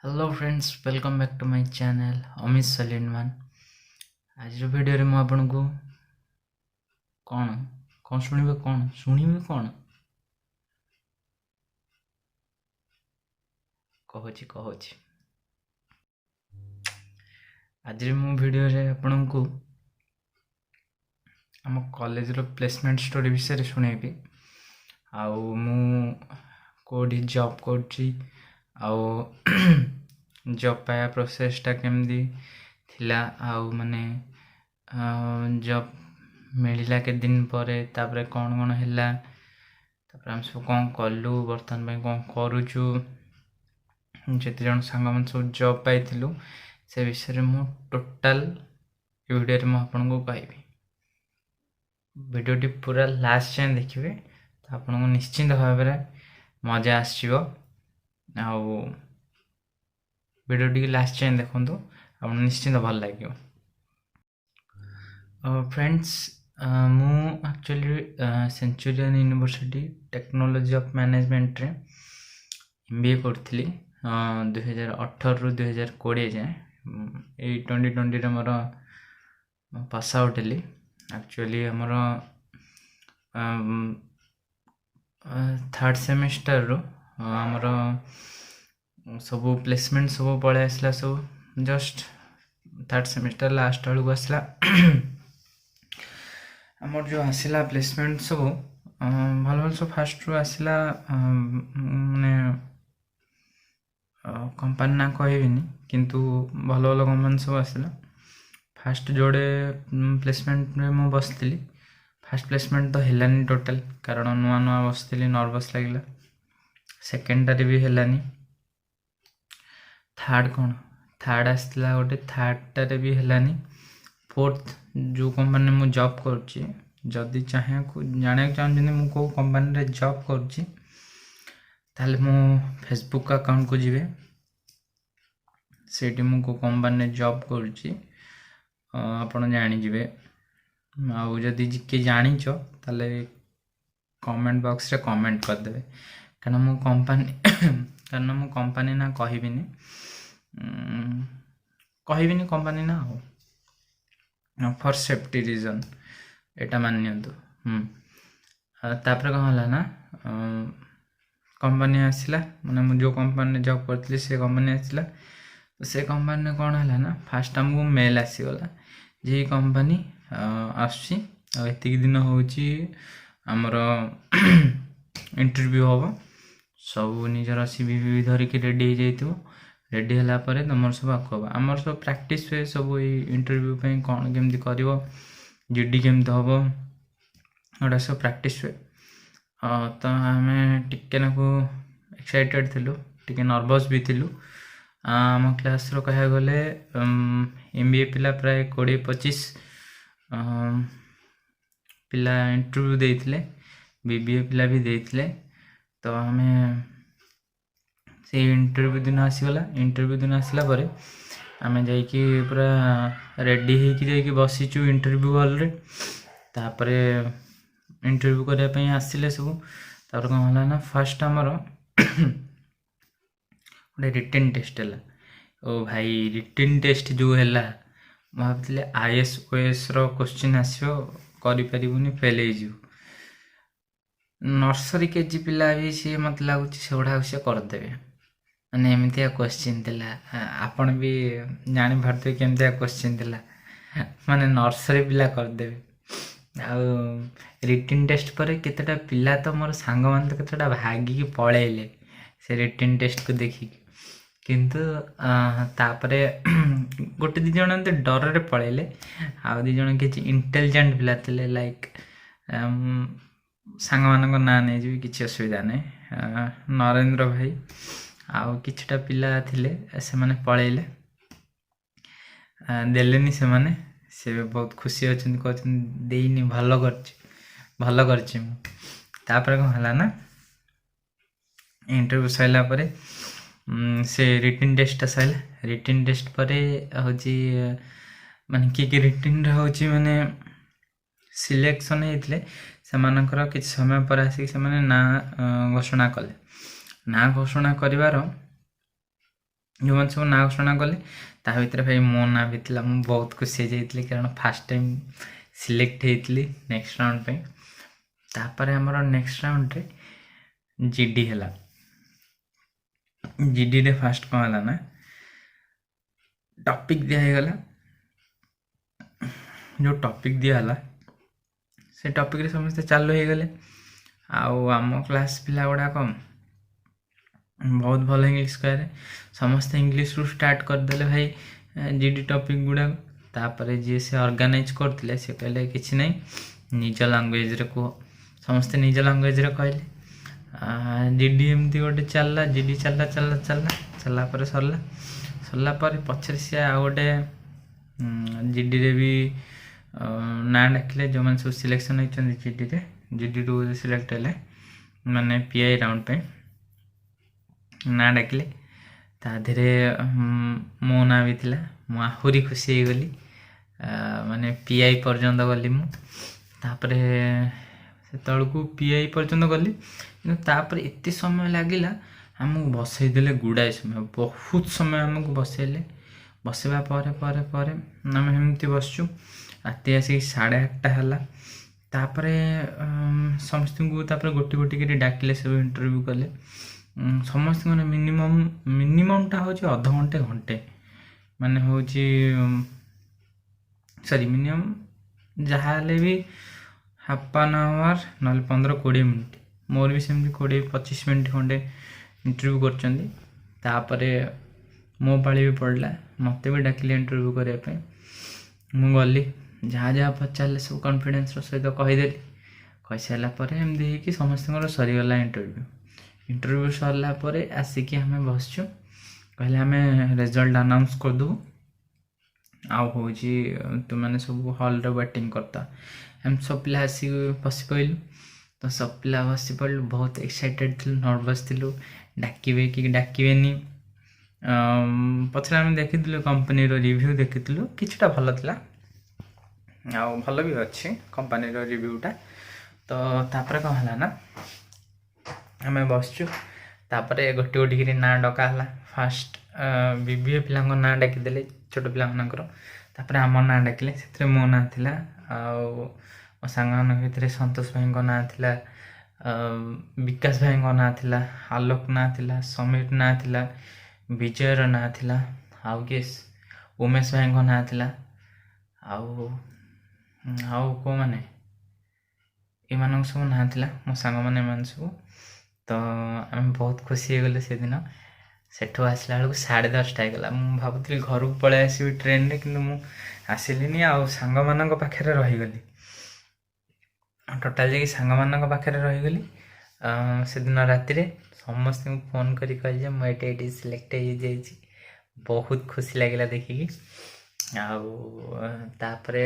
Hello friends, welcome back to my channel Amit ସଲିନମାନ। ଆଜିର ଭିଡ଼ିଓରେ ମୁଁ ଆପଣଙ୍କୁ କ'ଣ କ'ଣ ଶୁଣିବେ, କ'ଣ ଶୁଣିବେ, କ'ଣ କହୁଛି କହୁଛି। ଆଜିର ମୁଁ ଭିଡ଼ିଓରେ ଆପଣଙ୍କୁ ଆମ କଲେଜର ପ୍ଲେସମେଣ୍ଟ ଷ୍ଟୋରି ବିଷୟରେ ଶୁଣେଇବି, ଆଉ ମୁଁ କେଉଁଠି ଜବ୍ କରୁଛି, ଆଉ ଜବ୍ ପାଇବା ପ୍ରୋସେସ୍ଟା କେମିତି ଥିଲା, ଆଉ ମାନେ ଜବ୍ ମିଳିଲା କେତେ ଦିନ ପରେ, ତାପରେ କ'ଣ କ'ଣ ହେଲା, ତାପରେ ଆମେ ସବୁ କ'ଣ କଲୁ, ବର୍ତ୍ତମାନ ପାଇଁ କ'ଣ କରୁଛୁ, ଯେତେ ଜଣ ସାଙ୍ଗମାନେ ସବୁ ଜବ୍ ପାଇଥିଲୁ, ସେ ବିଷୟରେ ମୁଁ ଟୋଟାଲ୍ ଏ ଭିଡ଼ିଓରେ ମୁଁ ଆପଣଙ୍କୁ କହିବି। ଭିଡ଼ିଓଟି ପୁରା ଲାଷ୍ଟ ଯାଏଁ ଦେଖିବେ ତ ଆପଣଙ୍କୁ ନିଶ୍ଚିନ୍ତ ଭାବରେ ମଜା ଆସିଯିବ। ଆଉ ଭିଡ଼ିଓ ଟିକେ ଲାଷ୍ଟ ଯାଏଁ ଦେଖନ୍ତୁ, ଆପଣଙ୍କୁ ନିଶ୍ଚିନ୍ତ ଭଲ ଲାଗିବ। ଫ୍ରେଣ୍ଡସ୍, ମୁଁ actually Centurion University Technology of ମ୍ୟାନେଜମେଣ୍ଟରେ ଏମ୍ ବି ଏ କରୁଥିଲି 2018ରୁ 2020 ଯାଏଁ। ଏଇ 2020ରେ ମୋର ପାସ୍ ଆଉଟ୍ ହେଲି। ଆକ୍ଚୁଆଲି ଆମର ଥାର୍ଡ଼ ସେମିଷ୍ଟାରରୁ ଆମର ସବୁ ପ୍ଲେସମେଣ୍ଟ ସବୁ ପଳେଇ ଆସିଲା, ସବୁ ଜଷ୍ଟ ଥାର୍ଡ଼ ସେମିଷ୍ଟାର ଲାଷ୍ଟ ବେଳକୁ ଆସିଲା। ଆମର ଯେଉଁ ଆସିଲା ପ୍ଲେସମେଣ୍ଟ ସବୁ ଭଲ ଭଲ ସବୁ ଫାଷ୍ଟରୁ ଆସିଲା। ମାନେ କମ୍ପାନୀ ନାଁ କହିବିନି, କିନ୍ତୁ ଭଲ ଭଲ କମ୍ପାନୀ ସବୁ ଆସିଲା। ଫାଷ୍ଟ ଯୋଡ଼େ ପ୍ଲେସମେଣ୍ଟରେ ମୁଁ ବସିଥିଲି, ଫାଷ୍ଟ ପ୍ଲେସମେଣ୍ଟ ତ ହେଲାନି ଟୋଟାଲ୍, କାରଣ ନୂଆ ନୂଆ ବସିଥିଲି, ନର୍ଭସ୍ ଲାଗିଲା। ସେକେଣ୍ଡଟାରେ ବି ହେଲାନି। ଥାର୍ଡ଼ କ'ଣ, ଥାର୍ଡ଼ ଆସିଥିଲା ଗୋଟେ, ଥାର୍ଡ଼ଟାରେ ବି ହେଲାନି। ଫୋର୍ଥ ଯେଉଁ କମ୍ପାନୀରେ ମୁଁ ଜବ୍ କରୁଛି, ଯଦି ଚାହିଁବାକୁ ଜାଣିବାକୁ ଚାହୁଁଛନ୍ତି ମୁଁ କେଉଁ କମ୍ପାନୀରେ ଜବ୍ କରୁଛି, ତାହେଲେ ମୁଁ ଫେସବୁକ୍ ଆକାଉଣ୍ଟକୁ ଯିବେ, ସେଇଠି ମୁଁ କେଉଁ କମ୍ପାନୀରେ ଜବ୍ କରୁଛି ଆପଣ ଜାଣିଯିବେ। ଆଉ ଯଦି କିଏ ଜାଣିଛ, ତାହେଲେ କମେଣ୍ଟ ବକ୍ସରେ କମେଣ୍ଟ କରିଦେବେ, କାରଣ ମୁଁ କମ୍ପାନୀ ନାଁ କହିବିନି, କହିବିନି କମ୍ପାନୀ ନାଁ, ଆଉ ଫର୍ ସେଫ୍ଟି ରିଜନ୍, ଏଇଟା ମାନି ନିଅନ୍ତୁ। ତାପରେ କ'ଣ ହେଲା ନା, କମ୍ପାନୀ ଆସିଲା, ମାନେ ମୁଁ ଯେଉଁ କମ୍ପାନୀରେ ଜବ୍ କରିଥିଲି ସେ କମ୍ପାନୀ ଆସିଲା। ସେ କମ୍ପାନୀରେ କ'ଣ ହେଲା ନା, ଫାଷ୍ଟ ଆମକୁ ମେଲ୍ ଆସିଗଲା ଯେ ଏଇ କମ୍ପାନୀ ଆସୁଛି ଆଉ ଏତିକି ଦିନ ହେଉଛି ଆମର ଇଣ୍ଟରଭ୍ୟୁ ହେବ, ସବୁ ନିଜର ସି ଭି ଫିଭି ଧରିକି ରେଡ଼ି ହେଇଯାଇଥିବ। ରେଡ଼ି ହେଲା ପରେ ତୁମର ସବୁ ଆଗକୁ ହେବ। ଆମର ସବୁ ପ୍ରାକ୍ଟିସ୍ ହୁଏ ସବୁ ଏଇ ଇଣ୍ଟରଭ୍ୟୁ ପାଇଁ, କ'ଣ କେମିତି କରିବ, ଜି ଡି କେମିତି ହେବ, ଏଗୁଡ଼ା ସବୁ ପ୍ରାକ୍ଟିସ୍ ହୁଏ। ତ ଆମେ ଟିକେ ନାକୁ ଏକ୍ସାଇଟେଡ଼୍ ଥିଲୁ, ଟିକେ ନର୍ଭସ୍ ବି ଥିଲୁ। ଆମ କ୍ଲାସ୍ର କହିବାକୁ ଗଲେ ଏମ୍ ବି ଏ ପିଲା ପ୍ରାୟ 20-25 ପିଲା ଇଣ୍ଟରଭ୍ୟୁ ଦେଇଥିଲେ, ବି ବି ଏ ପିଲା ବି ଦେଇଥିଲେ। ତ ଆମେ ସେଇ ଇଣ୍ଟରଭ୍ୟୁ ଦିନ ଆସିଗଲା। ଇଣ୍ଟରଭ୍ୟୁ ଦିନ ଆସିଲା ପରେ ଆମେ ଯାଇକି ପୁରା ରେଡ଼ି ହେଇକି ଯାଇକି ବସିଛୁ ଇଣ୍ଟରଭ୍ୟୁ ହଲ୍ରେ। ତାପରେ ଇଣ୍ଟରଭ୍ୟୁ କରିବା ପାଇଁ ଆସିଲେ ସବୁ। ତାପରେ କ'ଣ ହେଲା ନା, ଫାଷ୍ଟ ଆମର ଗୋଟେ ରିଟେନ୍ ଟେଷ୍ଟ ହେଲା। ଓ ଭାଇ, ରିଟେନ୍ ଟେଷ୍ଟ ଯେଉଁ ହେଲା, ମୁଁ ଭାବିଥିଲି I S ଓଏଏସ୍ର କୋଶ୍ଚିନ୍ ଆସିବ, କରିପାରିବୁନି, ଫେଲ୍ ହେଇଯିବୁ। ନର୍ସରୀ କେଜି ପିଲା ବି ସିଏ ମୋତେ ଲାଗୁଛି ସେଗୁଡ଼ାକ ସିଏ କରିଦେବେ। ମାନେ ଏମିତିଆ କୋଶ୍ଚିନ୍ ଥିଲା। ଆପଣ ବି ଜାଣିପାରୁଥିବେ କେମିତିଆ କୋଶ୍ଚିନ୍ ଥିଲା, ମାନେ ନର୍ସରୀ ପିଲା କରିଦେବେ। ଆଉ ରିଟେନ୍ ଟେଷ୍ଟ ପରେ କେତେଟା ପିଲା ତ, ମୋର ସାଙ୍ଗମାନେ ତ କେତେଟା ଭାଗିକି ପଳେଇଲେ ସେ ରିଟେନ୍ ଟେଷ୍ଟକୁ ଦେଖିକି। କିନ୍ତୁ ତାପରେ ଗୋଟେ ଦୁଇ ଜଣ ଏମିତି ଡରରେ ପଳେଇଲେ, ଆଉ ଦୁଇ ଜଣ କିଛି ଇଣ୍ଟେଲିଜେଣ୍ଟ ପିଲା ଥିଲେ, ଲାଇକ୍ ସାଙ୍ଗମାନଙ୍କ ନାଁ ନେଇଯିବି, କିଛି ଅସୁବିଧା ନାହିଁ, ନରେନ୍ଦ୍ର ଭାଇ ଆଉ କିଛିଟା ପିଲା ଥିଲେ, ସେମାନେ ପଳେଇଲେ, ଦେଲେନି ସେମାନେ। ସେ ବହୁତ ଖୁସି ଅଛନ୍ତି, କହୁଛନ୍ତି ଦେଇନି, ଭଲ କରିଛି, ଭଲ କରିଛି ମୁଁ। ତାପରେ କ'ଣ ହେଲା ନା, ଇଣ୍ଟରଭ୍ୟୁ ସରିଲା ପରେ ସେ ରିଟେନ୍ ଟେଷ୍ଟଟା ସରିଲା। ରିଟେନ୍ ଟେଷ୍ଟ ପରେ ହେଉଛି ମାନେ କିଏ କିଏ ରିଟେନ୍ରେ ହେଉଛି ମାନେ ସିଲେକ୍ସନ୍ ହେଇଥିଲେ, ସେମାନଙ୍କର କିଛି ସମୟ ପରେ ଆସିକି ସେମାନେ ନାଁ ଘୋଷଣା କଲେ। ନାଁ ଘୋଷଣା କରିବାର ଯେଉଁମାନେ ସବୁ ନାଁ ଘୋଷଣା କଲେ, ତା ଭିତରେ ଭାଇ ମୋ ନାଁ ବି ଥିଲା। ମୁଁ ବହୁତ ଖୁସି ହେଇଯାଇଥିଲି, କାରଣ ଫାର୍ଷ୍ଟ ଟାଇମ୍ ସିଲେକ୍ଟ ହେଇଥିଲି ନେକ୍ସଟ ରାଉଣ୍ଡ ପାଇଁ। ତାପରେ ଆମର ନେକ୍ସଟ ରାଉଣ୍ଡରେ ଜିଡି ହେଲା। ଜିଡିରେ ଫାର୍ଷ୍ଟ କ'ଣ ହେଲା ନା, ଟପିକ୍ ଦିଆ ହେଇଗଲା। ଯେଉଁ ଟପିକ୍ ଦିଆହେଲା, ସେ ଟପିକ୍ରେ ସମସ୍ତେ ଚାଲୁ ହେଇଗଲେ। ଆଉ ଆମ କ୍ଲାସ୍ ପିଲା ଗୁଡ଼ାକ ବହୁତ ଭଲ ଇଂଲିଶ କହିବାରେ, ସମସ୍ତେ ଇଂଲିଶରୁ ଷ୍ଟାର୍ଟ କରିଦେଲେ ଭାଇ ଜିଡି ଟପିକ୍ ଗୁଡ଼ାକ। ତାପରେ ଯିଏ ସେ ଅର୍ଗାନାଇଜ୍ କରୁଥିଲେ, ସେ କହିଲେ କିଛି ନାହିଁ, ନିଜ ଲାଙ୍ଗୁଏଜରେ କୁହ। ସମସ୍ତେ ନିଜ ଲାଙ୍ଗୁଏଜରେ କହିଲେ। ଜିଡି ଏମିତି ଗୋଟେ ଚାଲିଲା। ଜିଡି ଚାଲିଲା, ଚାଲିଲା, ଚାଲିଲା, ଚାଲିଲା ପରେ ସରିଲା। ସରିଲା ପରେ ପଛରେ ସିଏ ଆଉ ଗୋଟେ ଜିଡିରେ ବି ନାଁ ଡାକିଲେ, ଯେଉଁମାନେ ସବୁ ସିଲେକ୍ସନ୍ ହେଇଛନ୍ତି ଜିଡିରେ। ଜିଡିରୁ ସିଲେକ୍ଟ ହେଲେ, ମାନେ ପିଆଇ ରାଉଣ୍ଡ ପାଇଁ ନାଁ ଡାକିଲେ। ତା ଦେହରେ ମୋ ନାଁ ବି ଥିଲା। ମୁଁ ଆହୁରି ଖୁସି ହେଇଗଲି। ମାନେ ପିଆଇ ପର୍ଯ୍ୟନ୍ତ ଗଲି ମୁଁ। ତାପରେ ସେତେବେଳକୁ ପିଆଇ ପର୍ଯ୍ୟନ୍ତ ଗଲି, କିନ୍ତୁ ତାପରେ ଏତେ ସମୟ ଲାଗିଲା, ଆମକୁ ବସେଇ ଦେଲେ ଗୁଡ଼ାଏ ସମୟ, ବହୁତ ସମୟ ଆମକୁ ବସେଇଲେ। ବସେଇବା ପରେ ପରେ ପରେ ଆମେ ଏମିତି ବସିଛୁ, ରାତି ଆସିକି 8:30 ହେଲା। ତାପରେ ସମସ୍ତଙ୍କୁ ତାପରେ ଗୋଟି ଗୋଟି କରି ଡାକିଲେ, ସବୁ ଇଣ୍ଟରଭ୍ୟୁ କଲେ ସମସ୍ତଙ୍କର। ମିନିମମ୍ଟା ହେଉଛି ଅଧଘଣ୍ଟେ, ଘଣ୍ଟେ, ମାନେ ହେଉଛି, ସରି, ମିନିମମ୍ ଯାହା ହେଲେ ବି ହାଫ୍ ଆନ୍ ଆୱାର୍, ନହେଲେ 15-20 ମିନିଟ୍। ମୋର ବି ସେମିତି 20-25 ମିନିଟ୍ ଖଣ୍ଡେ ଇଣ୍ଟରଭ୍ୟୁ କରିଛନ୍ତି। ତାପରେ ମୋ ପାଳି ବି ପଡ଼ିଲା, ମୋତେ ବି ଡାକିଲେ ଇଣ୍ଟରଭ୍ୟୁ କରିବା ପାଇଁ। ମୁଁ ଗଲି, ଯାହା ଯାହା ପଚାରିଲେ ସବୁ କନଫିଡେନ୍ସର ସହିତ କହିଦେଲି। କହିସାରିଲା ପରେ ଏମିତି ହେଇକି ସମସ୍ତଙ୍କର ସରିଗଲା ଇଣ୍ଟରଭ୍ୟୁ। ଇଣ୍ଟରଭ୍ୟୁ ସରିଲା ପରେ ଆସିକି ଆମେ ବସିଛୁ। କହିଲେ ଆମେ ରେଜଲ୍ଟ ଆନାଉନ୍ସ କରିଦେବୁ, ଆଉ ହେଉଛି ତୁମେମାନେ ସବୁ ହଲ୍ରେ ୱେଟିଂ କରିଥା। ଆମେ ସବୁ ପିଲା ଆସିକି ବସି ପଡ଼ିଲୁ। ତ ସବୁ ପିଲା ବସି ପଡ଼ିଲୁ, ବହୁତ ଏକ୍ସାଇଟେଡ଼ ଥିଲୁ, ନର୍ଭସ୍ ଥିଲୁ, ଡାକିବେ କି ଡାକିବେନି। ପଛରେ ଆମେ ଦେଖିଥିଲୁ, କମ୍ପାନୀର ରିଭ୍ୟୁ ଦେଖିଥିଲୁ, କିଛିଟା ଭଲ ଥିଲା ଆଉ ଭଲ ବି ଅଛି କମ୍ପାନୀର ରିଭ୍ୟୁଟା। ତ ତାପରେ କ'ଣ ହେଲା ନା, ଆମେ ବସିଛୁ, ତାପରେ ଗୋଟି ଗୋଟି କରି ନାଁ ଡକା ହେଲା। ଫାଷ୍ଟ ବିବିଏ ପିଲାଙ୍କ ନାଁ ଡାକିଦେଲେ, ଛୋଟ ପିଲାମାନଙ୍କର। ତାପରେ ଆମ ନାଁ ଡାକିଲେ, ସେଥିରେ ମୋ ନାଁ ଥିଲା। ଆଉ ମୋ ସାଙ୍ଗମାନଙ୍କ ଭିତରେ ସନ୍ତୋଷ ଭାଇଙ୍କ ନାଁ ଥିଲା, ବିକାଶ ଭାଇଙ୍କ ନାଁ ଥିଲା, ଆଲୋକ ନାଁ ଥିଲା, ସମୀର ନାଁ ଥିଲା, ବିଜୟର ନାଁ ଥିଲା, ଆଉ କିଏ, ଉମେଶ ଭାଇଙ୍କ ନାଁ ଥିଲା, ଆଉ କେଉଁମାନେ, ଏମାନଙ୍କ ସବୁ ନାଁ ଥିଲା, ମୋ ସାଙ୍ଗମାନେ ଏମାନେ ସବୁ। ତ ଆମେ ବହୁତ ଖୁସି ହେଇଗଲେ ସେଦିନ। ସେଠୁ ଆସିଲା ବେଳକୁ 10:30 ହେଇଗଲା। ମୁଁ ଭାବୁଥିଲି ଘରକୁ ପଳେଇ ଆସିବି ଟ୍ରେନରେ, କିନ୍ତୁ ମୁଁ ଆସିଲିନି ଆଉ ସାଙ୍ଗମାନଙ୍କ ପାଖରେ ରହିଗଲି। ଟୋଟାଲ୍ ଯାଇକି ସାଙ୍ଗମାନଙ୍କ ପାଖରେ ରହିଗଲି ସେଦିନ ରାତିରେ। ସମସ୍ତଙ୍କୁ ଫୋନ୍ କରି କହିଲି ଯେ ମୁଁ ଏଇଠି ଏଇଠି ସିଲେକ୍ଟ ହେଇଯାଇଛି। ବହୁତ ଖୁସି ଲାଗିଲା ଦେଖିକି। ଆଉ ତାପରେ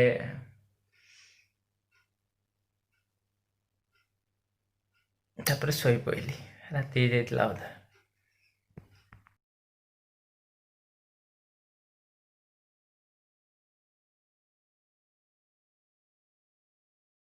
ଶୋଇପଡ଼ିଲି, ରାତି ହେଇଯାଇଥିଲା ଅଧା।